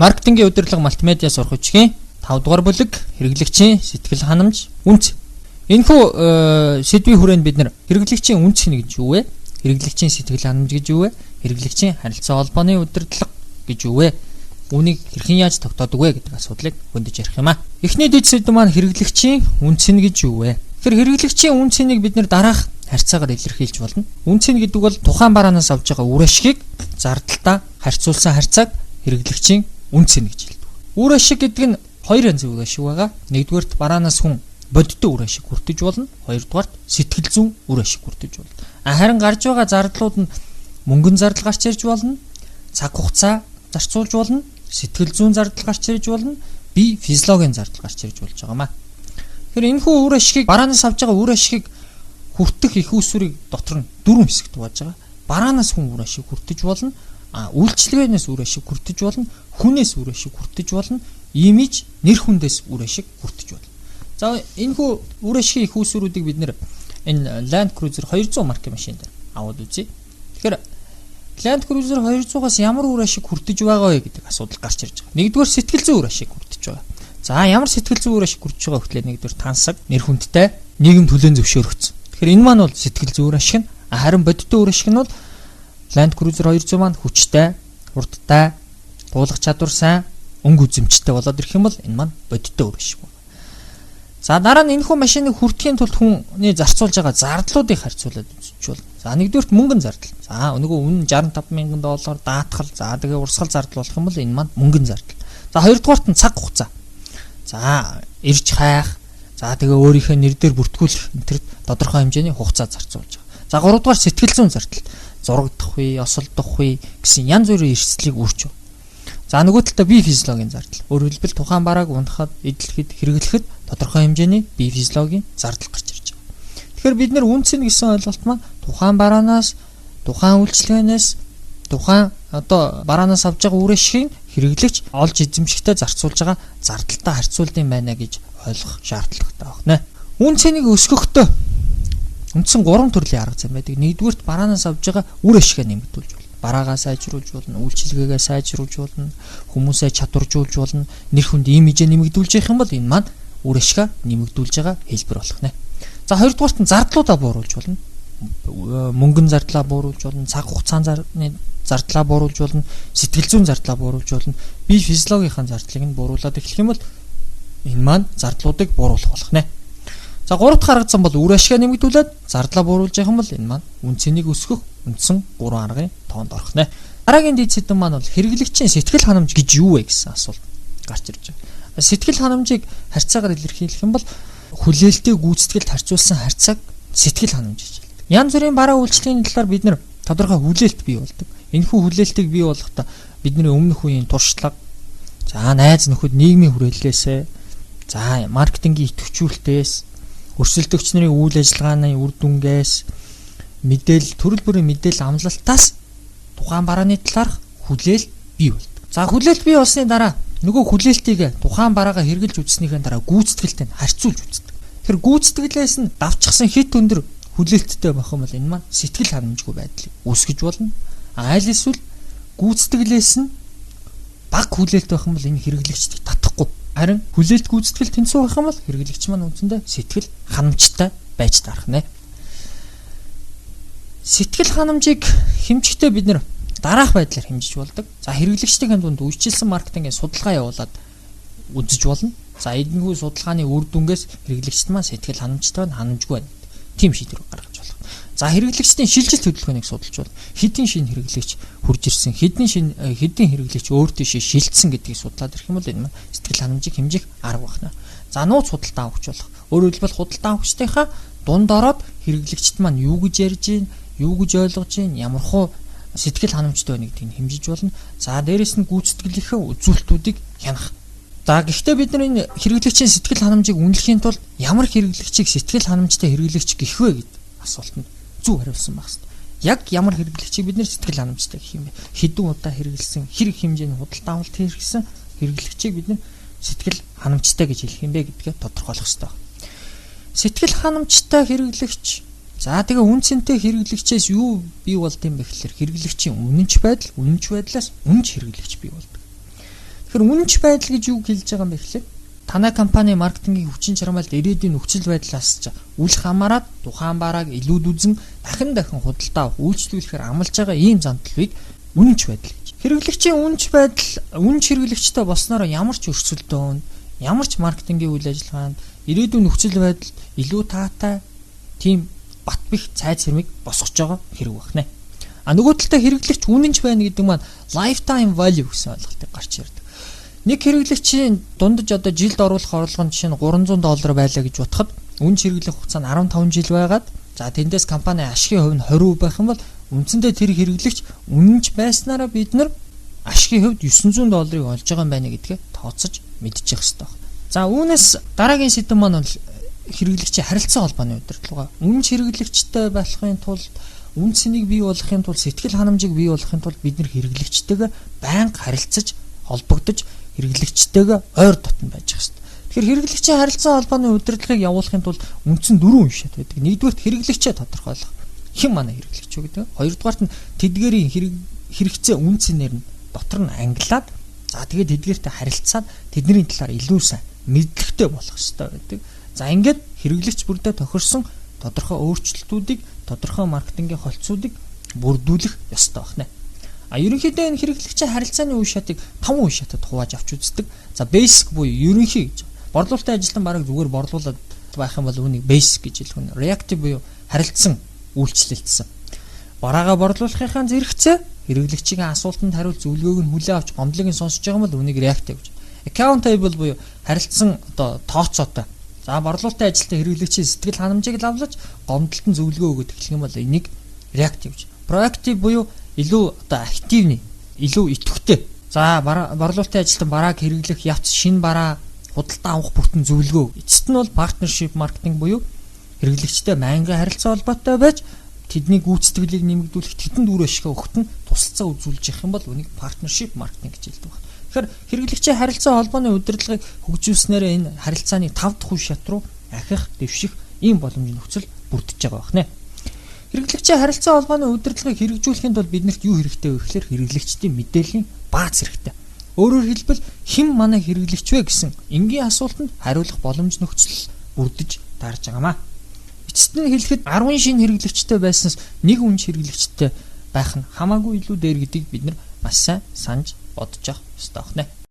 Маркетингийн удирдлага мультимедиа сурах хүчгийн 5 дугаар бүлэг хэрэглэгчийн сэтгэл ханамж үнц. Энэхүү сэдвийн хүрээнд бид нар хэрэглэгчийн үнц хэнэ гэж юу вэ? Хэрэглэгчийн сэтгэл ханамж гэж юу вэ? Хэрэглэгчийн харилцаа холбооны удирдлага гэж юу вэ? Үүнийг хэрхэн яаж тогтоодог вэ гэдэг асуудлыг хөндөж ярих юм а. Эхний дэд сэдв маань хэрэглэгчийн үнц хэнэ гэж юу вэ? Тэгэхээр хэрэглэгчийн үнц хэнийг бид нар дараах харьцаагаар илэрхийлж болно. Үнц хэнэ гэдэг бол тухайн бараанаас авж байгаа үр ашигыг зардалтай харьцуулсан харьцааг хэрэглэгчийн үнц хэнэ гэж хэлдэг. Үр ашиг гэдэг нь хоёр янзын үр ашиг байгаа. Нэгдүгээрт бараанаас хүн бодиттой үр ашиг хүртэж болно. Хоёрдугаарт сэтгэл зүйн үр ашиг хүртэж болно. Харин гарч байгаа зардлууд нь мөнгөн зардал гарч ирж болно. Цаг хугацаа зарцуулж болно. Сэтгэл зүйн зардал гарч ирж болно. Бие физиологийн зардал гарч ирж болж байгаа маа. Тэгэхээр энэхүү үр ашигыг бараанаас авч байгаа үр ашигыг хүртэх их усүрийг дотор нь дөрвөн хэсэгт хувааж байгаа. Бараанаас хүн үр ашиг хүртэж болно. Үйлчилгээнээс үр ашиг хүртэж болно. Хүнээс үр ашиг хүртэж болно. Имиж нэр хүндээс үр ашиг хүртэж болно. За энэхүү үр ашигын их усүрүүдийг бид нэр энэ Land Cruiser 200 маркийн машин дээр аваад үзье. Тэгэхээр Land Cruiser 200-аас ямар үр ашиг хүртэж байгаа вэ гэдэг асуудал гарч ирж байгаа. Нэгдүгээр сэтгэл зүйн үр ашиг хүртэж байгаа. За ямар сэтгэл зүйн үр ашиг хүртэж байгаа гэхлээр нэгдүгээр тансаг, нэр хүндтэй, нийгэм түлэн зөвшөөрөгдсөн. Тэгэхээр энэ маань бол сэтгэл зүйн үр ашиг нь. Харин бодиттой үр ашиг нь бол Land Cruiser 200 маань хүчтэй, хурдтай, дуулах чадвар сайн, өнгө үзэмжтэй болоод ирэх юм бол энэ маань бодиттой үр ашиг байна. За дараа нь энэхүү машиныг хүртэхийн тулд хүний зарцуулж байгаа зардлуудыг харьцуулаад үзэж болно. За нэгдүгээрт мөнгөн зардал. За нөгөө үнэн 65 мянган доллар даатгал, за тэгээ урсгал зардал болох юм бол энэ маань мөнгөн зардал. За хоёрдугаарт нь цаг хугацаа. За ирж хайх, за тэгээ өөрийнхөө нэр дээр бүртгүүлэх энэ төр тодорхой хэмжээний хугацаа зарцуулж байгаа. За гуравдугаар сэтгэл зүйн зардал. Зурагдах үе, осолдох үе гэсэн янз бүрийн эрсдлийг үүрч байна. За нөгөө талдаа бие физиологийн зардал. Өөрөөр хэлбэл тухайн барааг унахад, эдлэхэд, хэрэглэхэд тодорхой хэмжээний бие физиологийн зардал гарч ирж байгаа. Тэгэхээр бид нэр үнц нь гэсэн ойлголт маань тухайн бараанаас, тухайн үйлчилгээнээс, тухайн одоо бараанаас авж байгаа үр ашигыг хэрэглэгч олж эзэмшихтэй зарцуулж байгаа зардалтай харьцуулт юм байна гэж ойлгох шаардлагатай байна. Үн цэнийг өсгөхдөө үндсэн 3 төрлийн арга зам байдаг. Нэгдүгээрт бараанаас авж байгаа үр ашигаа нэмэгдүүлж болно. Бараагаа сайжруулж болно, үйлчилгээгээ сайжруулж болно, хүмүүсээ чадваржуулж болно, нэр хүнд имижээ нэмэгдүүлж явах юм бол энэ маань үр ашигаа нэмэгдүүлж байгаа хэлбэр болох нэ. За хоёрдугаарт нь зардлуудаа бууруулж болно. Мөнгөн зардлаа бууруулж болно, цаг хугацааны зардлаа бууруулж болно, сэтгэл зүйн зардлаа бууруулж болно, бие физиологийн зардлыг нь бууруулад эхлэх юм бол энэ маань зардлуудыг бууруулах болох нэ. За гурав дахь арга зам бол үр ашигаа нэмэгдүүлээд зардлаа бууруулж явах юм бол энэ маань үн цэнийг өсгөх үндсэн 3 аргын тоонд орох нэ. Дараагийн дэд сэдэв маань бол хэрэглэгчийн сэтгэл ханамж гэж юу вэ гэсэн асуулт гарч ирж байгаа. Сэтгэл ханамжийг харьцаагаар илэрхийлэх юм бол хүлээлтээ гүйцэтгэлд харьцуулсан харьцааг сэтгэл ханамж гэж хэлдэг. Янз бүрийн бараа үйлчлэгийн талаар бид нар тодорхой хүлээлт бий болдог. Энэхүү хүлээлтийг бий болгохдоо бидний өмнөх үеийн туршлага, за найз нөхөд нийгмийн хүрээллээсээ, за маркетингийн идэвхжүүлэлтээс, өрсөлдөгч нарын үйл ажиллагааны үр дүнгээс, мэдээлэл төрөл бүрийн мэдээлэл амлалтаас тухайн барааны талаарх хүлээлт бий болдог. За хүлээлт бий болсны дараа нөгөө хүлээлтийг тухайн бараагаа хэрэгжилж үзснийхээ дараа гүйцэтгэлтэй нь харьцуулж үздэг. Тэгэхээр гүйцэтгэлээс нь давчсан хит өндөр хүлээлттэй байх юм бол энэ маань сэтгэл ханамжгүй байдлыг үүсгэж болно. Аль эсвэл гүйцэтгэлээс нь бага хүлээлт байх юм бол энэ хэрэглэгчдийг татахгүй. Харин хүлээлт гүйцэтгэл тэнцүү байх юм бол хэрэглэгч маань үндсэндээ сэтгэл ханамжтай байж таарах нэ. Сэтгэл ханамжийг хэмжихдээ бид нэр дараах байдлаар хэмжиж болдог. За хэрэглэгчдийн дунд үйлчилсэн маркетингийн судалгаа явуулаад үзэж болно. За эднүхүү судалгааны үр дүнгээс хэрэглэгчд маань сэтгэл ханамжтай байна, ханамжгүй байна. Тийм шийдвэр гаргаж болох. За хэрэглэгчдийн шилжилт хөдөлгөөнийг судалж болно. Хэдийн шинэ хэрэглэгч хурж ирсэн, хэдийн хэрэглэгч өөр тийшээ шилжсэн гэдгийг судлаад ирэх юм бол энэ маань сэтгэл ханамжийг хэмжих арга байна. За нууц худалдан авахч болох. Өөрөөр хэлбэл худалдан авахчдынхаа дунд ороод хэрэглэгчд маань юу гэж ярьж байна, юу гэж ойлгож байна, ямар хуу сэтгэл ханамжтай байна гэдгийг хэмжиж болно. За дээрэс нь гүйцэтгэлийнхээ үзүүлэлтүүдийг хянах. За гэхдээ бид нар энэ хэрэглэгчийн сэтгэл ханамжийг үнэлэхийн тулд ямар хэрэглэгчийг сэтгэл ханамжтай хэрэглэгч гэх вэ гэдэг асуултанд зөв хариулсан байх хэрэгтэй. Яг ямар хэрэглэгчийг бид нар сэтгэл ханамжтай гэх юм бэ? Хэдэн удаа хэрэглэсэн, хэр их хэмжээний худалдан авалт хэрэглэсэн хэрэглэгчийг бид нар сэтгэл ханамжтай гэж хэлэх юм бэ гэдгээ тодорхойлох хэрэгтэй. Сэтгэл ханамжтай хэрэглэгч. За тэгээ үн цэнтэй хэрэглэгчээс юу бий болд юм бэ гэхлээр хэрэглэгчийн үнэнч байдал, үнэнч байдлаас үнэнч хэрэглэгч бий болдог. Тэгэхээр үнэнч байдал гэж юу хэлж байгаа юм бэ гэхээр танай компани маркетингийн хүчин чармайлт ирээдүйн нөхцөл байдлаас ч үл хамааран тухайн барааг илүүд үзэн дахин дахин худалдаа авах, үйлчлүүлэхээр амлаж байгаа ийм зандлыг үнэнч байдал гэж. Хэрэглэгчийн үнэнч байдал үнэнч хэрэглэгчтэй болсноороо ямар ч өрсөлдөөнд, ямар ч маркетингийн үйл ажиллагаанд ирээдүйн нөхцөл байдалд илүү таатай тийм бат бих цай цэрмийг босгож байгаа хэрэг байна. А нөгөө талдаа хэрэглэгч үнэнч байна гэдэг маань lifetime value гэсэн ойлголтыг гарч ирдэг. Нэг хэрэглэгчийн дундаж одоо жилд оруулах орлого нь жишээ нь $300 байлаа гэж бодоход үнэнч хэрэглэх хугацаа нь 15 жил байгаад, за тэндээс компани ашигын хувь нь 20% байх юм бол үндсэндээ тэр хэрэглэгч үнэнч байснараа бид нар ашигын хувьд $900 олж байгаа юм байна гэдгээ тооцож мэдчих хэрэгтэй байна. За үүнээс дараагийн сэдэв маань бол хэрэглэгчийн харилцан холбооны удирдлага. Үнэнч хэрэглэгчтэй байхын тулд, үн цэнийг бий болгохын тулд, сэтгэл ханамжийг бий болгохын тулд бид нар хэрэглэгчтэйгээ байнга харилцаж, холбогдож, хэрэглэгчтэйгээ ойр дотно байж хэрэгтэй. Тэгэхээр хэрэглэгчийн харилцан холбооны удирдлагыг явуулахын тулд үндсэн дөрвөн үе шат байдаг. Нэгдүгээрт хэрэглэгчээ тодорхойлох. Хэн манай хэрэглэгч вэ гэдэг. Хоёрдугаарт нь тэдгээрийн хэрэгцээ үн цэнээр нь дотор нь ангилаад, за тэгээд тэдгээртэй харилцаад тэдний талаар илүү сайн мэдлэгтэй болох ёстой байдаг. За ингээд хэрэглэгч бүрдээ тохирсон тодорхой өөрчлөлтүүдийг, тодорхой маркетингийн холцуудыг бүрдүүлэх ёстой байна. А ерөнхийдөө энэ хэрэглэгчийн харилцааны үе шатыг 5 үе шатад хувааж авч үздэг. За basic буюу ерөнхий гэж. Борлуулалтын ажилтан бараг зүгээр борлуулад байх юм бол үүнийг basic гэж хэлэх нь. Reactive буюу харилцсан, үйлчлэлтсэн. Бараагаа борлуулахынхаа зэрэгцээ хэрэглэгчийн асуултанд хариулт, зөвлөгөөг нь хүлээн авч гомдлыг нь сонсож байгаа юм бол үүнийг reactive гэж. Accountable буюу харилцсан одоо тооцоотой. За борлуулалтын ажилтан хэрэглэгчийн сэтгэл ханамжийг лавлаж гомдолтон зөвлөгөө өгöd эхлэх юм бол энийг reactive гэж. Proactive буюу илүү одоо активны, илүү идэвхтэй. За борлуулалтын ажилтан барааг хэрэглэх явц, шинэ бараа худалдаа авах бүртэн зөвлөгөө. Эцэст нь бол partnership marketing буюу хэрэглэгчтэй байнгын харилцаа холбоотой байж тэдний гүйцэтгэлийг нэмэгдүүлэх, тэдэнд үр ашгаа өгөхөд нь тусалцаа үзүүлж явах юм бол үүнийг partnership marketing гэж хэлдэг байна. Тэгэхээр хэрэглэгчийн харилцаа холбооны удирдлагыг хөгжүүлснээр энэ харилцааны 5 дахь үе шат руу ахих, дэвших ийм боломжийн нөхцөл бүрдэж байгаа байна. Хэрэглэгчийн харилцаа холбооны удирдлагыг хэрэгжүүлэхийн тулд биднэрт юу хэрэгтэй вэ гэхээр хэрэглэгчдийн мэдээллийн бааз хэрэгтэй. Өөрөөр хэлбэл хэн манай хэрэглэгч вэ гэсэн энгийн асуултанд хариулах боломж нөхцөл бүрдэж таарж байгаамаа. Эцэст нь хэлэхэд 10 шинэ хэрэглэгчтэй байснаас нэг үнэнч хэрэглэгчтэй байх нь хамаагүй илүү дээр гэдгийг бид нар маш сайн санаж бодож явах ёстой байна.